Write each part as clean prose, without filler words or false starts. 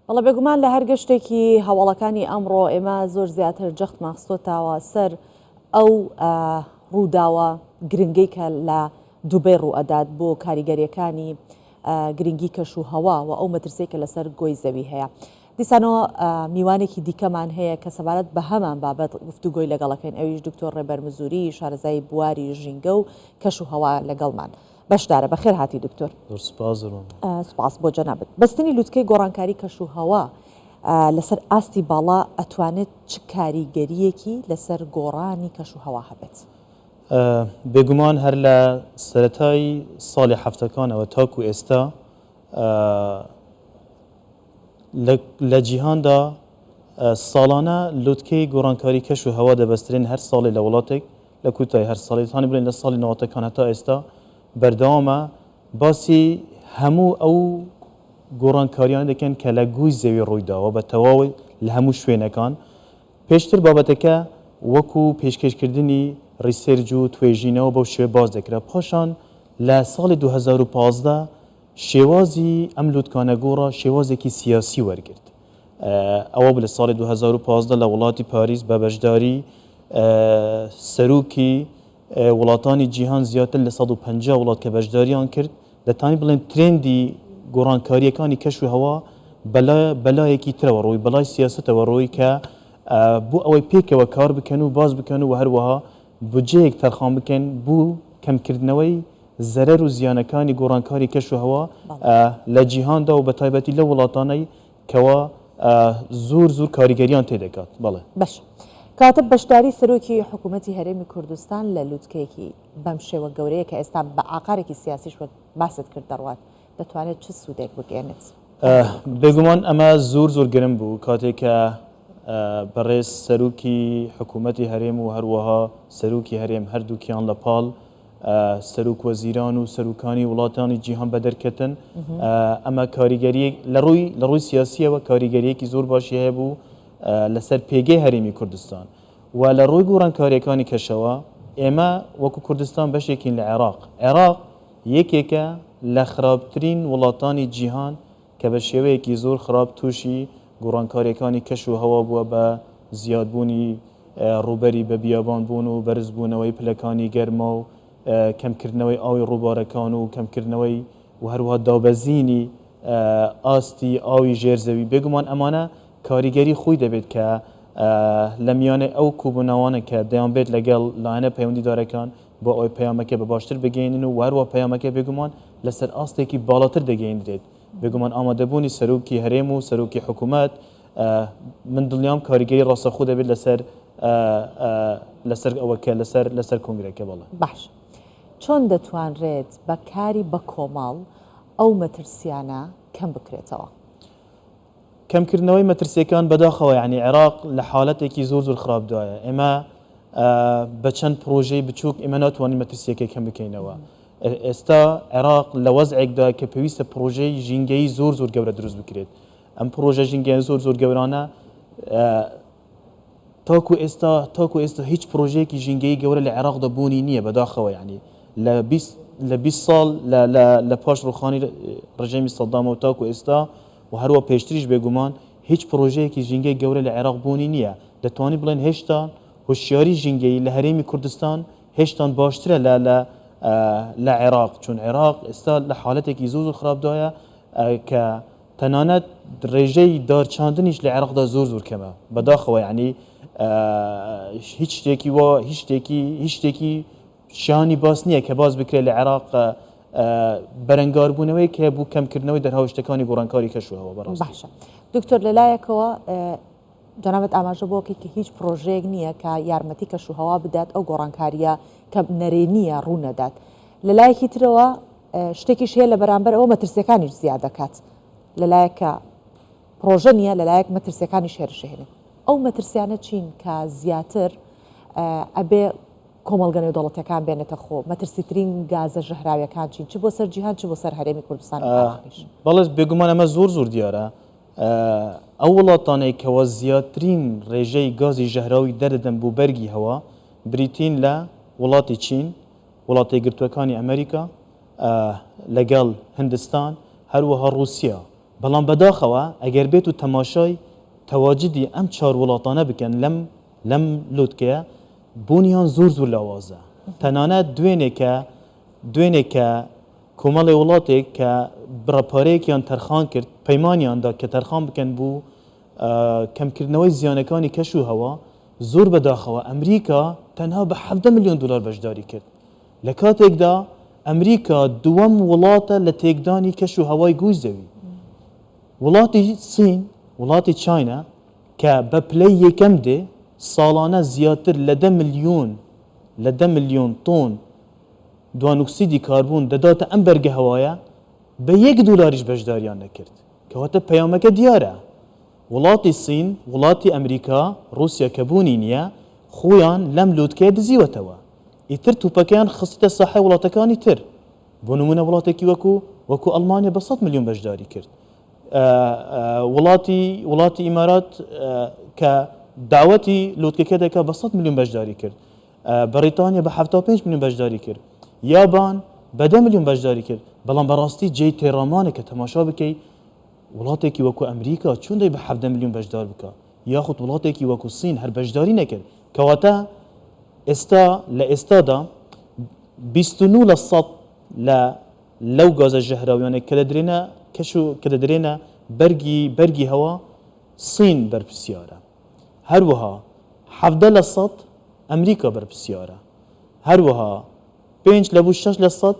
بەڵێ بێگومان لە هەر گەشتێکی هەواڵەکانی ئەمڕۆ ئێمە زۆر زیاتر جەختمان خستۆتەوە سەر ئەو ڕووداوە گرنگەی کە لە دوبەی ڕووئەدات بۆ کاریگەریەکانی گرنگی کەش و هەوا و ئەو مەترسیەی کە لەسەر گۆی زەوی هەیە. دیسانەوە میوانێکی دیکەمان هەیە کە سەبارەت بە هەمان بابەت گفتوگۆی لەگەڵەکەین ئەویش دکتۆر ڕێبەر مزوری شارەزای بواری ژینگە و کەش و هەوا لەگەڵمان بەشدارە. بەخێر هاتی دکتۆر. زۆر سوپاس زۆر مەمنون. سوپاس بۆ جەنابت. بەستنی لوتکەی گۆڕانکاری کەش و هەوا لەسەر ئاستی باڵا ئەتوانێت چ کاریگەرییەکی لەسەر گۆڕانی کەش و هەوا هەبێت؟ بێگومان هەر لە سەرەتای ساڵی حەفتەکانەوە تاکو ئێستا لە جیهاندا ساڵانە لوتکەی گۆڕانکاری کەش و هەوا دەبەسترێن هەر ساڵێ لە وڵاتێک لە کوتای هەر ساڵێ دەتوانین بڵێین لە ساڵی نەوەتەکان هەتا ئێستا بەردەوامە باسی هەموو ئەو گۆڕانکاریانە دەکەن کە لە گۆی زەوی ڕوویداوە بە تەواوی لە هەموو شوێنەکان پێشتر بابەتەکە وەکو پێشکێشکردنی research و توێژینەوە بەو شێوە باس دەکرا پاشان لە ساڵی 2015 شێوازی ئەم لوتکانە گۆڕا شێوازێکی سیاسی وەرگرت ئەوە بوو لە ساڵی 2015 لە وڵاتی پاریس بە بەشداری سەرۆکی وڵاتانی جیهان زیاتر لە 150 وڵات کە بەشداریان کرد دەتانی بڵێن ترێندی گۆڕانکارییەکانی کەش و هەوا بەلایەکی ترەوە ڕۆی بەلای سیاسەتەوە ڕۆی کە بۆ ئەوەی پێکەوە کار بکەن و باس بکەن و هەروەها بودجەیەک تەرخان بکەن بۆ کەمکردنەوەی زەرەر و زیانەکانی گۆڕانکاری کەش و هەوا لە جیهاندا و بەتایبەتی لەو وڵاتانەی کەوا زۆر زۆر کاریگەریان تێدەکات. بەڵێ. باشە. کەواتە بەشداری سەرۆکی حکوومەتی هەرێمی کوردستان لە لووتکەیەکی بەم شێوە گەورەیە کە ئێستا بە ئاقارێکی سیاسیش وەک باست کرد دەڕوات، دەتوانێت چ سوودێک بگەیەنێت؟ بێگومان ئەمە زۆر زۆر گرنگ بوو کاتێک کە بەڕێز سەرۆکی حکوومەتی هەرێم و هەروەها سەرۆکی هەرێم هەردووکیان لە پاڵ سەرۆک وەزیران و سەرۆکانی وڵاتانی جیهان بەدەرکەتن ئەمە کاریگەریەک لە ڕووی لە ڕووی سیاسیەوە کاریگەریەکی زۆر باشی هەبوو لەسەر پێگەی هەرێمی کوردستان و لە ڕووی گۆڕانکاریەکانی کەشەوە ئێمە وەکو کوردستان بەشێکین لە عێراق عێراق یەکێکە لە خراپترین وڵاتانی جیهان کە بە شێوەیەکی زۆر خراپ تووشی گۆڕانکارییەکانی کەش و هەوا بووە بە زیادبوونی ڕووبەری بە بیابان بوون و بەرزبوونەوەی پلەکانی گەرما و کەمکردنەوەی ئاوی ڕووبارەکان و کەمکردنەوەی و هەروەها دابەزینی ئاستی ئاوی ژێر زەوی بێگومان ئەمانە کاریگەری خۆی دەبێت کە لە میانەی ئەو کۆبوونەوانە کە دەیانبێت لەگەڵ لایەنە پەیوەندیدارەکان بۆ ئەوەی پەیامەکە بە باشتر بگەیەنن و هەروەها پەیامەکە بێگومان لەسەر ئاستێکی باڵاتر دەگەیەندرێت. بێگومان ئامادەبوونی سەرۆکی هەرێم و سەرۆکی حکوومەت من دڵنیام کاریگەری ڕاستەوخۆ دەبێت لەسەر لەسەر ئەوە کە لەسەر لەسەر کۆنگرەکە بەڵێ. باش چۆن دەتوانرێت بە کاری بەکۆمەڵ ئەو مەترسیانە کەم بکرێتەوە؟ کەمکردنەوەی مەترسیەکان بەداخەوە یانی عێراق لە حالەتێکی زۆر زۆر خراپدایە ئێمە بە چەند پرۆژەی بچووک ئێمە ناتوانین مەترسیەکەی کەم بکەینەوە ئێستا عێراق لە وەزعێکدا کە پێویستە پرۆژەی ژینگەیی زۆر زۆر گەورە دروست بکرێت ئەم پرۆژە ژینگەیە زۆر زۆر گەورانە تاکو ئێستا تاکو ئێستا هیچ پرۆژەیەکی ژینگەیی گەورە لە عێراقدا بوونی نییە بەداخەوە یعنی لە 20 لە 20 ساڵ لە لە لە پاش ڕوخانی ڕژێمی سەدامەوە تاکو ئێستا و هەروە پێشتریش بێگومان هیچ پرۆژەیەکی ژینگەی گەورە لە عێراق بوونی نییە دەتوانین بڵێن هێشتا هۆشیاری ژینگەیی لە هەرێمی کوردستان هێشتان باشترە لە لە لە عێراق چون عێراق ئێستا لە حالەتێکی زۆر زۆر خراپدایە کە تەنانەت ڕێژەی دار چاندنیش لە عێراقدا زۆر زۆر کەمە بەداخەوە یعنی هیچ شتێکی وا هیچ شتێکی هیچ شتێکی شانی باس نییە کە باس بکرێت لە عێراق بەرەنگاربوونەوەی کە بوو کەمکردنەوەی دەرهاویشتەکانی گۆڕانکاری کەشوهەوا بەڕاستی. باشە دکتۆر لەلایەکەوە جەنابت ئاماژە بۆ کەی کە هیچ پرۆژەیەک نییە کە یارمەتی کەشوهەوا بدات ئەو گۆڕانکارییە کە نەرێنییە ڕوو نەدات لەلایەکی ترەوە شتێکیش هەیە لە بەرامبەر ئەوە مەترسیەکانیش زیاد دەکات لەلایەک کە پرۆژە نییە لەلایەک مەترسیەکانیش هێرشهێنن ئەو مەترسیانە چین کە زیاتر ئەبێ کۆمەڵگە نێودەوڵەتیەکان بێنێتە خۆ مەترسیترین گازە ژەهراویەکان چین چ بۆ سەر جیهان چ بۆ سەر هەرێمی کوردستان و عێراقیش؟ بەڵێ بێگومان ئەمە زۆر زۆر دیارە ئەو وڵاتانەی کەوا زیاترین ڕێژەی گازی ژەهراوی دەردەدەن بۆ بەرگی هەوا بریتین لە وڵاتی چین، وڵاتەیەکگرتووەکانی ئەمریکا لەگەڵ هندستان، هەروەها ڕووسیا. بەڵام بەداخەوە ئەگەر بێت و تەماشای تەواجدی ئەم چار وڵاتانە بکەن لەم لەم لوتکەیە بوونیان زۆر زۆر لاوازە. تەنانەت دوێنێ کە دوێنێ کە کۆمەڵێ وڵاتێک کە بڕە پارەیەکیان تەرخان کرد، پەیمانیان دا کە تەرخان بکەن بۆ کەمکردنەوەی زیانەکانی کەش و هەوا، زۆر بەداخەوە ئەمریکا تەنها بە 17 ملیۆن دۆلار بەشداری کرد. لە کاتێکدا ئەمریکا دووەم وڵاتە لە تێکدانی کەش و هەوای گۆی زەوی. وڵاتی سین، وڵاتی چاینا کە بە پلەی یەکەم دێ، ساڵانە زیاتر لە دە ملیۆن لە دە ملیۆن تۆن دوانۆکسیدی کاربۆن دەداتە ئەم بەرگەهەوایە، بە یەک دۆلاریش بەشداریان نەکرد. کەواتە پەیامەکە دیارە. وڵاتی سین، وڵاتی ئەمریکا، ڕووسیا کە بوونی نییە، خۆیان لەم لوتکەیە دزیوەتەوە. ئیتر توپەکەیان خستیتە ساحەی وڵاتەکانی تر. بۆ نموونە وڵاتێکی وەکو وەکو ئەڵمانیا بە سەد ملیۆن بەشداری کرد. وڵاتی وڵاتی ئیمارات کە داوەتی لوتکەکە دەکا بە سەد ملیۆن بەشداری کرد. بەڕیتانیا بە 75 ملیۆن بەشداری کرد. یابان بە دە ملیۆن بەشداری کرد. بەڵام بەڕاستی جێی تێڕامانە کە تەماشا بکەی وڵاتێکی وەکو ئەمریکا چۆن دەی بە 17 ملیۆن بەشدار بکا یاخود وڵاتێکی وەکو سین هەر بەشداری نەکرد. کەواتە ئێستا لە ئێستادا 29 لە سەد لە لەو گازە ژەهراویانەی کە دەدرێنە کەش و کە دەدرێنە بەرگی بەرگی هەوا سین بەرپرسیارە. هەروەها 17% ئەمریکا بەرپرسیارە. هەروەها پێنج لە بوو 6%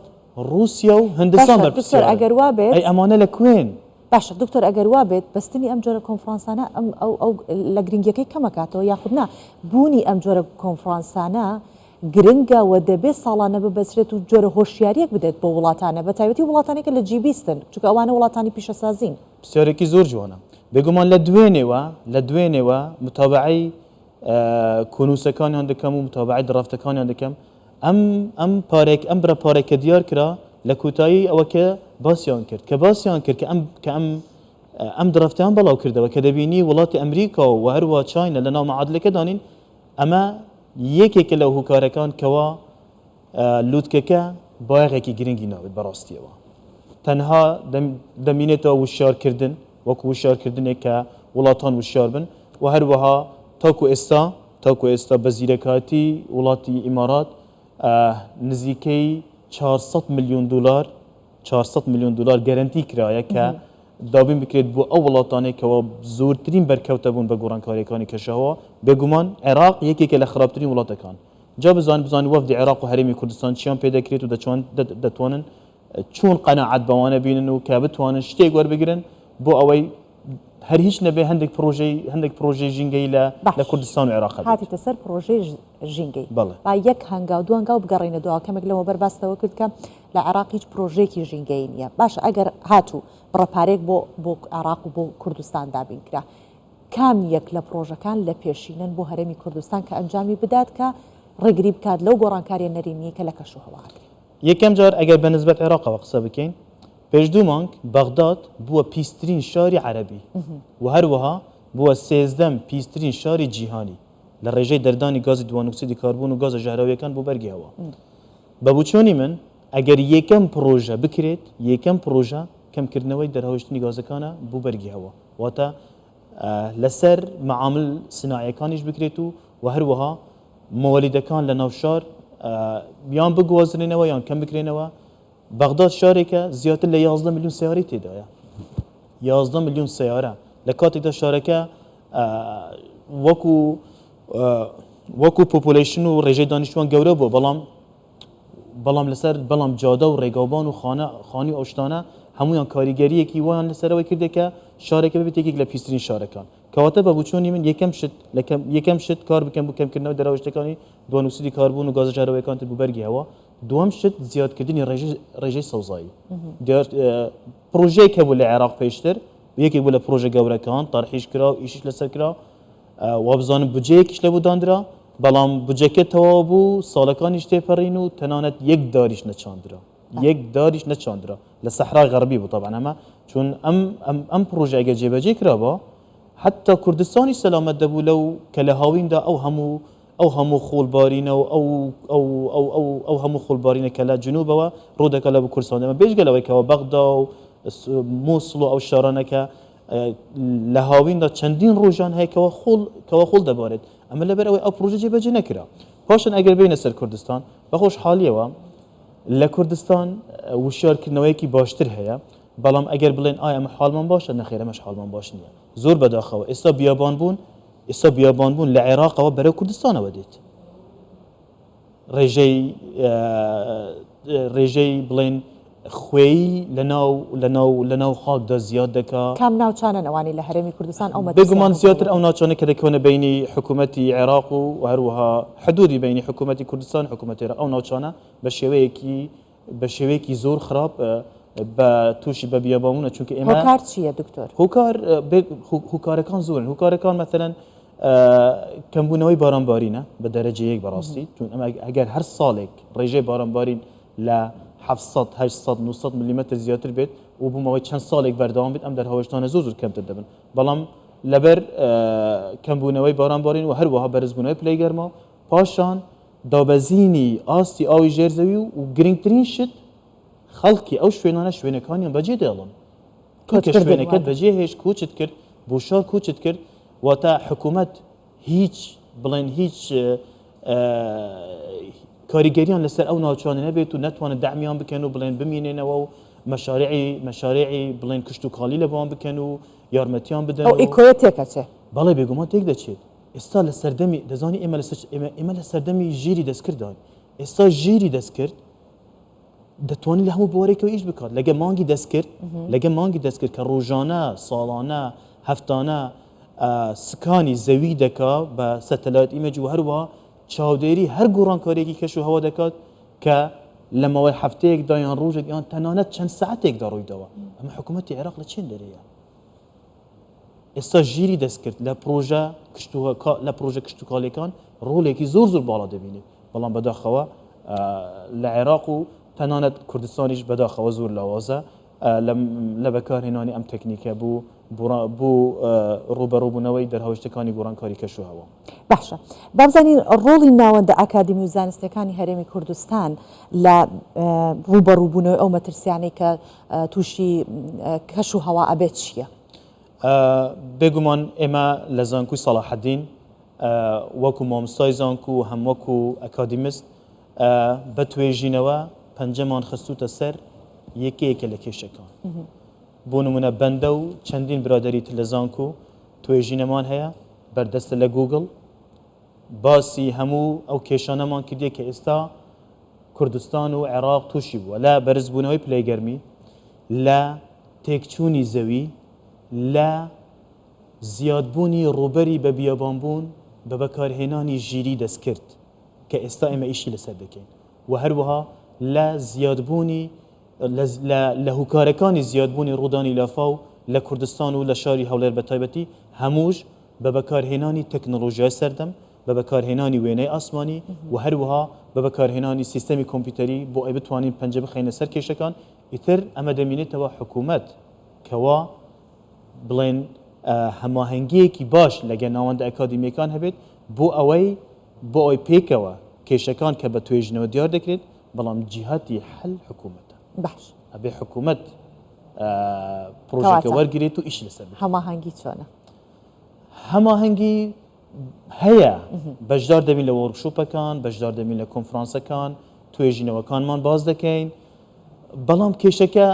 ڕووسیا و هندستان باشە دکتۆر بەرپرسیارن. ئەگەر وا بێت ئەی ئەمانە لە کوێن؟ باشە دکتۆر ئەگەر وا بێت بەستنی ئەم جۆرە کۆنفرانسانە ئەم ئەو ئەو لە گرنگیەکەی کەمەکاتەوە یاخود نا بوونی ئەم جۆرە کۆنفرانسانە گرنگە و دەبێت ساڵانە ببەسترێت و جۆرە هۆشیاریەک بدەێت بۆ وڵاتانە بە تایبەتی وڵاتانێک کە لە جی بیستن چونکە ئەوانە وڵاتانی پیشەسازین. پرسیارێکی زۆر جوانە. بێگومان لە دوێنێوە لە دوێنێوە متابەعەی کۆنووسەکانیان دەکەم و متابەعەی دڕافتەکانیان دەکەم. ئەم ئەم پارێک ئەم بڕە پارەی کە دیار کرا لە کۆتایی ئەوە کە باسیان کرد کە باسیان کرد کە ئەم کە ئەم ئەم دڕافتیان بەڵاو کردەوە کە دەبینی وڵاتی ئەمریکا و هەروە چاینا لە ناو معادلەکە دانین ئەمە یەکێکە لەو هۆکارەکان کەوا لوتکەکە بایەخێکی گرنگی نابێت بەڕاستیەوە تەنها دەمینێتەوە وشیارکردن وەکو وشیارکردنێک کە وڵاتان وشیار بن و هەروەها تاکو ئێستا تاکو ئێستا بە زیرەکاتی وڵاتی ئیمارات نزیکەی 400 میلیۆن دلار 400 میلیۆن دلار گەرەنتی کرایە کە دابین بکرێت بۆ ئەو وڵاتانەی کەوا زۆرترین بەرکەوتە بوون بە گۆڕانکارییەکانی کەشوهەوا، بێگومان عێراق یەکێکە لە خراپترین وڵاتەکان. جا بزانین بزانین وەفدی عێراق و هەرێمی کوردستان چیان پێ دەکرێت و دەتوانن چۆن قەناعەت بەوانە بینن و کە بتوانن شتێک وەربگرن بۆ ئەوەی هەر هیچ نەبێ هەندێک پرۆژەی هەندێک پرۆژەی ژینگەی لە لە کوردستان و عێراق هەبێت. هاتیتە سەر پرۆژەی ژینگەی. بەڵێ. با یەک هەنگاو دوو هەنگاو بگەڕێینە دواوە کەمێک لەمەوبەر باستەوە کرد کە لە عێراق هیچ پرۆژەیەکی ژینگەیی نییە. باشە ئەگەر هاتوو بڕە پارەیەک بۆ بۆ عێراق و بۆ کوردستان دابین کرا کام یەک لە پرۆژەکان لە پێشینەن بۆ هەرێمی کوردستان کە ئەنجامی بدات کە ڕێگری بکات لەو گۆڕانکاریە نەرێنیەی کە لە کەشوهەوا ئەکرێ؟ یەکەم جار ئەگەر بە نسبەت عێراقەوە قسە بکەین پێش دوو مانگ بەغداد بووە پیسترین شاری عەرەبی و هەروەها بووە سێزدەم پیسترین شاری جیهانی لە ڕێژەی دەردانی گازی دوانۆکسیدی کاربۆن و گازە ژەهراویەکان بۆ بەرگی هەوا. بە بوچۆنی من ئەگەر یەکەم پڕۆژە بکرێت یەکەم پڕۆژە کەمکردنەوەی دەرهاویشتنی گازەکانە بۆ بەرگی هەوا واتە لەسەر معامل سناعیەکانیش بکرێت و و هەروەها مۆلیدەکان لە ناو شار یان بگوازرێنەوە یان کەم بکرێنەوە بەغداد شارێکە زیاتر لە 11 میلیۆن سیارەی تێدایە 11 میلیۆن سیارە لە کاتێکدا شارەکە وەکو وەکو population و ڕێژەی دانیشتوان گەورە بووە بەڵام بەڵام لەسەر بەڵام جادە و ڕێگاوبان و خانە خانی و ئەو شتانە هەمویان کاریگەریەکی وایان لەسەرەوەی کردێک کە شارێکە ببێت یەکێک لە پیسترین شارەکان کەواتە بە بوچۆنی من یەکەم شت یەکەم شت کار بکەم بۆ کەمکردنەوەی دەرهاویشتەکانی دوانوکسیدی کاربۆن و گازە ژەهراویەکان تر بۆ بەرگی هەوا دووەم شت زیادکردنی ڕێژەی سەوزایی دیار پرۆژەیەک هەبوو لە عێراق پێشتر یەکێک بوو لە پرۆژە گەورەکان تەرحیش کرا و ئیشیش لەسەر کرا وابزانم بودجەیەکیش لەبۆ داندرا بەڵام بودجەکە تەواو بوو ساڵەکانیش تێپەڕین و تەنانەت یەک داریش نەچاندرا یەک داریش نەچاندرا لە سەحرای غەربی بوو تەبعەن ئەمە چون ئەم ئەم ئەم پرۆژە ئەگەر جێبەجێ کرابا حتا کوردستانی سەلامەت دەبوو لەو کە لە هاویندا ئەو هەموو ئەو هەموو خۆڵبارینە و ئەو ئەو ئەو ئەو ئەو هەموو خۆڵبارینە کە لە جنوبەوە ڕوو دەکات لە بۆ کوردستان ئەمە بێجگە لەوەی کەەوە بەغدا و مووسڵ و ئەو شارانە کە لە هاویندا چەندین ڕۆژان هەیە کەوا خۆڵ کەوا خۆڵ دەبارێت ئەمە لەبەر ئەوەی ئەو پرۆژە جێبەجێ نەکرا پاشان ئەگەر بینە سەر کوردستان بە خۆشحاڵیەوە لە کوردستان وشیارکردنەوەیەکی باشتر هەیە بەڵام ئەگەر بڵێن ئایا ئەمە حاڵمان باشە نەخێر ئەمەش حاڵمان باش نییە زۆر بەداخەوە ئێستا بیابان بوون ئێستا بیابان بوون لە عێراقەوە بەرەو کوردستانەوە دێت ڕێژەی ڕێژەی بڵێن خوێی لەناو لەناو لەناو خاکدا زیاد دەکا. کام ناوچانەن ئەوانەی لە هەرێمی کوردستان ئەو مەترسییانە بێگومان زیاتر ئەو ناوچانەی کە دەکەونە بەینی حکوومەتی عێراق و هەروەها حدوودی بەینی حکوومەتی کوردستان و حکوومەتی عێراق ئەو ناوچانە بە شێوەیەکی بە شێوەیەکی زۆر خراپ بە تووشی بە بیابانبوونە چونکە ئێمە هۆکار چییە دکتۆر؟ هۆکار هۆکارەکان زۆرن هۆکارەکان مەسەلەن کەمبوونەوەی بارانبارینە بە دەرەجە یەک بەڕاستی چون ئەمە ئەگەر هەر ساڵێک ڕێژەی بارانبارین لە 700 800 900 ملیمەتر زیاتر بێت و بۆ ماوەی چەند ساڵێک بەردەوام بێت ئەم دەرهاوێشتانە زۆر زۆر کەمتر دەبن بەڵام لەبەر کەمبوونەوەی بارانبارین و هەروەها بەرزبوونەوەی پلەی گەرما پاشان دابەزینی ئاستی ئاوی ژێر زەوی و گرنگترین شت خەڵکی ئەو شوێنانە شوێنەکانیان بەجێ دێڵن تۆ کە شوێنەکەت بەجێ هێشت کۆچت کرد بۆ شار کۆچت کرد واتە حکوومەت هیچ بڵێن هیچ کاریگەریان لەسەر ئەو ناوچانە نەبێت و نەتوانن دەعمیان بکەن و بڵێن بمینێنەوە و مەشارعی مەشارعی بڵێن کشتتوکاڵی لە بۆیان بکەن و یارمەتیان بدەن ئەو ئیکۆیە تێکەچێ بەڵێ بێگومان تێک دەچێت ئێستا لە سەردەمی دەزانی ئێمە لەسەر ئێمە لە سەردەمی ژیری دەستکردان ئێستا ژیری دەستکرد دەتوانێت لە هەموو بوارێکەوە ئیش بکات لەگە مانگی دەستکرد لەگە مانگی دەستکرد کە ڕۆژانە ساڵانە هەفتانە scan ی زەوی دەکا بە satellite image و هەروە چاودێری هەر گۆڕانکاریەکی کەش و هەوا دەکات کە لە ماوەی هەفتەیەکدا یان ڕۆژێک یان تەنانەت چەند ساعتێکدا ڕوویداوە ئەمە حکوومەتی عێراق لە چێن دەرەیە ئێستا ژیری دەستکرد لە پرۆژە لە پرۆژە کشتتوکاڵیەکان ڕۆڵێکی زۆر زۆر باڵا دەبینێت بەڵام بەداخەوە لە عێراق و تەنانەت کوردستانیش بەداخەوە زۆر لاوازە لە بەکارهێنانی ئەم تەکنیکە بوو بۆ ڕوبەڕووبوونەوەی دەرهاویشتەکانی گۆڕانکاری کەشوهەوا. باشە بابزانین ڕۆڵی ناوەندە ئاکادیمی و زانستیەکانی هەرێمی کوردستان لە ڕووبەڕووبوونەوەی ئەو مەترسیانەی کە تووشی کەش و هەوا ئەبێت چییە؟ بێگومان ئێمە لە زانکۆی سەڵاحەدین وەکو مامۆستای زانکۆ و هەم وەکو ئەکادیمست بە توێژینەوە پەنجەمان خستووتە سەر یەکەیەکە لە کێشەکان. بۆ نمونە بەندە و چەندین برادەری تر لە زانکۆ توێژینەمان هەیە بەردەستە لە گوگڵ باسی هەموو ئەو کێشانەمان کردیە کە ئێستا کوردستان و عێراق تووشی بووە لە بەرزبوونەوەی پلەی گەرمی لە تێکچوونی زەوی لە زیادبوونی ڕووبەری بە بیابانبوون بە بەکارهێنانی ژیری دەستکرد کە ئێستا ئێمە ئیشی لەسەر دەکەین و هەروەها لە زیادبوونی لە هوکارەکانی زیادبوونی ڕوودانی لافاو لە کوردستان و لە شاری هەولێر بە تایبەتی هەمووش بە بەکارهێنانی تەکنۆلۆژیای سەردەم بە بەکارهێنانی وێنەی ئاسمانی و هەروەها بە بەکارهێنانی سیستەمی کۆمپیوتەری بۆ ئەوەی بتوانین پەنجە بخەینە سەر کێشەکان ئیتر ئەمە دەمینێتەوە حکوومەت کەوا بڵێن هەماهەنگییەکی باش لەگەل ناوەندە ئەکادیمییەکان هەبێت بۆ ئەوەی بۆ ئەوەی پێکەوە کێشەکان کە بە توێژینەوە دیار دەکرێت بەڵام جیهاتی حەل حکوومەتە. باش. ئەبێ حکوومەت پرۆژەکە وەرگرێت و ئیش لەسەر بکات. هەماهەنگی چۆنە؟ هەماهەنگی هەیە بەشدار دەبین لە workshop ەکان بەشدار دەبین لە کۆنفرانسەکان توێژینەوەکانمان باس دەکەین بەڵام کێشەکە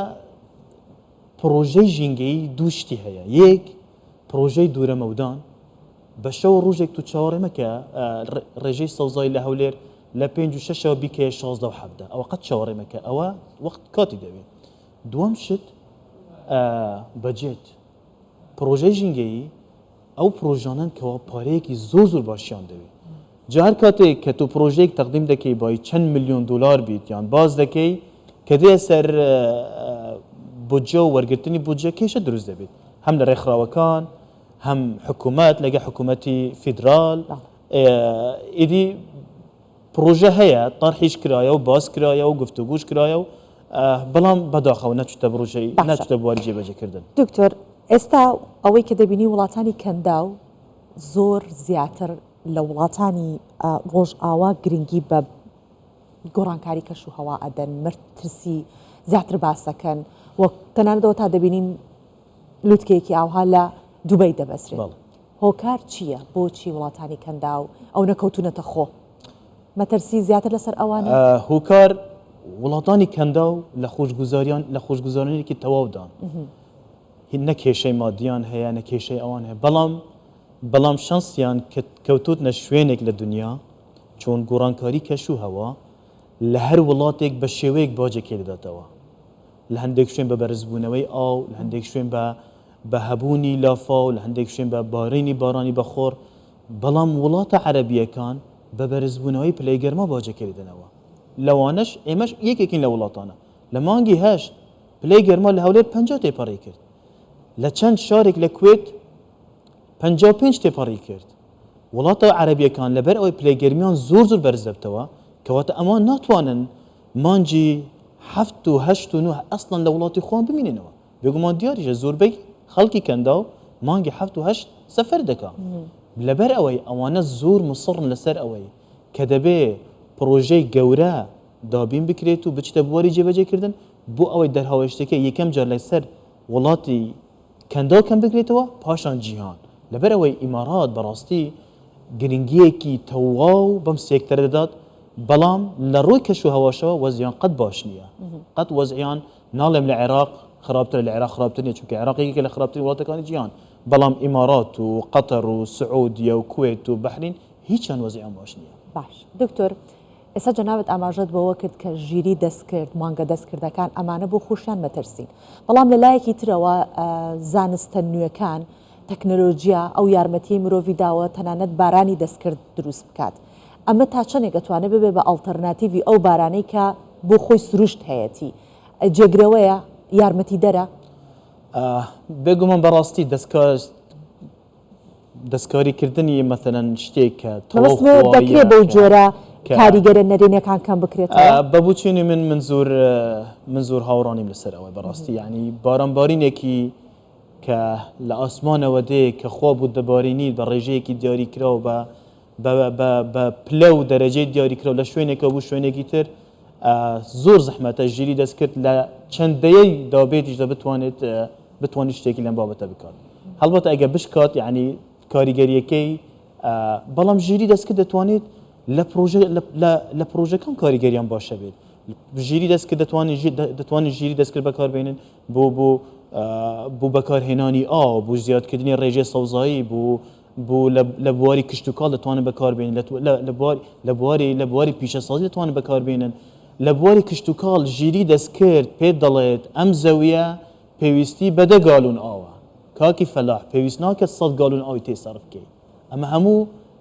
پڕۆژەی ژینگەیی دوو شتی هەیە، یەک پڕۆژەی دوورە مەودان، بە شەو و ڕۆژێک تۆ چاوەڕێ مەکە ڕێژەی سەوزایی لە هەولێر لە پێنج و شەشەوە بیکەیە 16 و 17 ئەوە قەت چاوەڕێ مەکە ئەوە وەخت کاتی دەوێت. دووەم شت بەجێت پڕۆژەی ژینگەیی ئەو پڕۆژانەن کەوا پارەیەکی زۆر زۆر باشیان دەوێت جا هەر کاتێک کە تۆ پڕۆژەیەک تەقدیم دەکەی بای چەند ملیۆن دۆلار بیت یان باس دەکەی کە دێ سەر بودجە و وەرگرتنی بودجە کێشە دروست دەبێت هەم لە ڕێکخراوەکان هەم حکوومەت لەگە حکوومەتی فیدرال ئیدی پڕۆژە هەیە تەرحیش کرایە و باس کرایە و گفتوگوش کرایە و بەڵام بەداخەوە نەچوتە بڕۆژەی نەچوتە بواری جێبەجێکردن. دکتۆر ئێستا ئەوەی کە دەبینی وڵاتانی کەنداو زۆر زیاتر لە وڵاتانی ڕۆژئاوا گرنگی بە گۆڕانکاری کەش و هەوا ئەدەن مەترسی زیاتر باسەکەن. و تەنانەت ئەوەتا دەبینین لوتکەیەکی ئاوها لە دوبەی دەبەسترێت. هۆکار چییە بۆچی وڵاتانی کەنداو ئەونە کەوتونەتە خۆ؟ مەترسی زیاتر لەسەر ئەوانە؟ هۆکار وڵاتانی کەنداو لە خۆشگوزاریان لە خۆشگوزارانێکی تەواودان. نە کێشەی مادیان هەیە نە کێشەی ئەوان هەیە بەڵام بەڵام شەنسیان کەوتوتنە شوێنێک لە دنیا چۆن گۆڕانکاری کەش و هەوا لە هەر وڵاتێک بە شێوەیەک باجێکی دەداتەوە لە هەندێک شوێن بە بەرزبوونەوەی ئاو، لە هەندێک شوێن بە بە هەبوونی لافاو، لە هەندێک شوێن بە بارینی بارانی بەخوڕ، بەڵام وڵاتە عەرەبییەکان بە بەرزبوونەوەی پلەی گەرما باجەکەی دەدەنەوە. لەوانەش ئێمەش یەکێکین لە وڵاتانە. لە مانگی هەشت پلەی گەرما لە هەولێر 50 تێپەڕی کرد. لە چەند شارێک لە کوێت 55 تێپەڕی کرد. وڵاتە عەرەبییەکان لەبەر ئەوەی پلەی گەرمیان زۆر زۆر بەرز دەبتەوە، کەواتە ئەوان ناتوانن مانگی حەفت و هەشت و نۆ ئەسڵەن لە وڵاتی خۆیان بمیننەوە. بێگومان دیاریشە زۆربەی خەڵکی کەنداو مانگی حەفت و هەشت سەفەر دەکا. لەبەر ئەوەی ئەوانە زۆر موسڕن لەسەر ئەوەی کە دەبێ پڕۆژەی گەورە دابین بکرێت و بچیتە بواری جێبەجێکردن بۆ ئەوەی دەرهاوێشتەکەی یەکەم جار لەسەر وڵاتی کەنداو کەم بکرێتەوە پاشان جیهان. لەبەر ئەوەی ئیمارات بەڕاستی گرنگییەکی تەواو بەم سێکتەرە دەدات، بەڵام لە ڕووی کەشوهەواشەوە وەزعیان قەت باش نییە. قەت وەزعیان ناڵێم لە عێراق خراپترە، لە عێراق خراپتر نییە، چونکە عێراق یەکێکە لە خراپترین وڵاتەکانی جیهان، بەڵام ئیمارات و قەتەر و سعودیە و کوێت و بەحرین هیچیان وەزعیان باش نییە. باش دکتۆر ئێستا جەنابت ئاماژەت بەوە کرد کە ژیری دەستکرد، مانگە دەستکردەکان ئەمانە بۆ خۆشیان مەترسین، بەڵام لە لایەکی ترەوە زانستە نوێکان، تەکنەلۆجیا ئەو یارمەتیەی مرۆڤی داوە تەنانەت بارانی دەستکرد دروست بکات. ئەمە تا چەندێک ئەتوانێت ببێ بە ئەڵتەرناتیڤی ئەو بارانەی کە بۆ خۆی سروشت هەیەتی؟ جێگرەوەیە؟ یارمەتیدەرە؟ بێگومان بەڕاستی دەستکار دەستکاری کردنی مەسەلەن شتێک کە تەواو مەبەستمە خواییە دەکرێ بەو کە جۆرە کە کاریگەرە نەرێنیەکان کەم بکرێتەوە؟ بە بۆچوونی من من زۆر من زۆر هاوڕانیم لەسەر ئەوەی بەڕاستی یانی بارانبارینێکی کە لە ئاسمانەوە دێ کە خوا بۆت دەبارینیت بە ڕێژەیەکی دیاریکراو بە بە بە بە پلە و دەرەجەی دیاریکراو لە شوێنێکەوە بۆ شوێنێکی تر زۆر زەحمەتە ژیری دەستکرد لە چەند دەیەی دابێتیشدا بتوانێت بتوانێت شتێکی لەم بابەتە بکات هەڵبەتە ئەگەر بشکات یعنی کاریگەریەکەی بەڵام ژیری دەستکرد دەتوانێت لە پرۆژە لە پرۆژەکان کاریگەریان باشە بێت ژیری دەستکرد دەتوانێت دەتوانێت ژیری دەستکرد بەکاربێنن بۆ بۆ بۆ بەکارهێنانی ئاو بۆ زیادکردنی ڕێژەی سەوزایی بۆ بۆ لە بواری کشتوکاڵ دەتوانن بەکاربێنن لە بواری لە بواری لە بواری پیشەسازی دەتوانن بەکاربێنن لە بواری کشتوکاڵ ژیری دەستکرد پێت دەڵێت ئەم زەویە پێویستی بە دە گالون ئاوە کاکی فەلاح پێویست ناکات سەد گالون ئاوی تێ سەرف بکەی ئەمە هەموو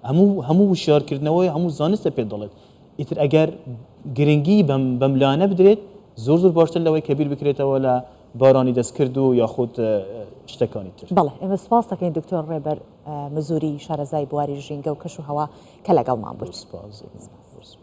هەموو هەموو وشیارکردنەوەی هەموو زانستە پێت دەڵێت ئیتر ئەگەر گرنگی بەم بەم لایەنە بدرێت زۆر زۆر باشتر لەوەی کە بیر بکرێتەوە لە بارانی دەستکرد و یاخود شتەکانی تر. بەڵێ ئێمە سوپاست دەکەین دکتۆر ڕێبەر مزوری شارەزای بواری ژینگە و کەش و هەوا کە لەگەڵمان بوویت. زۆر سوپاس.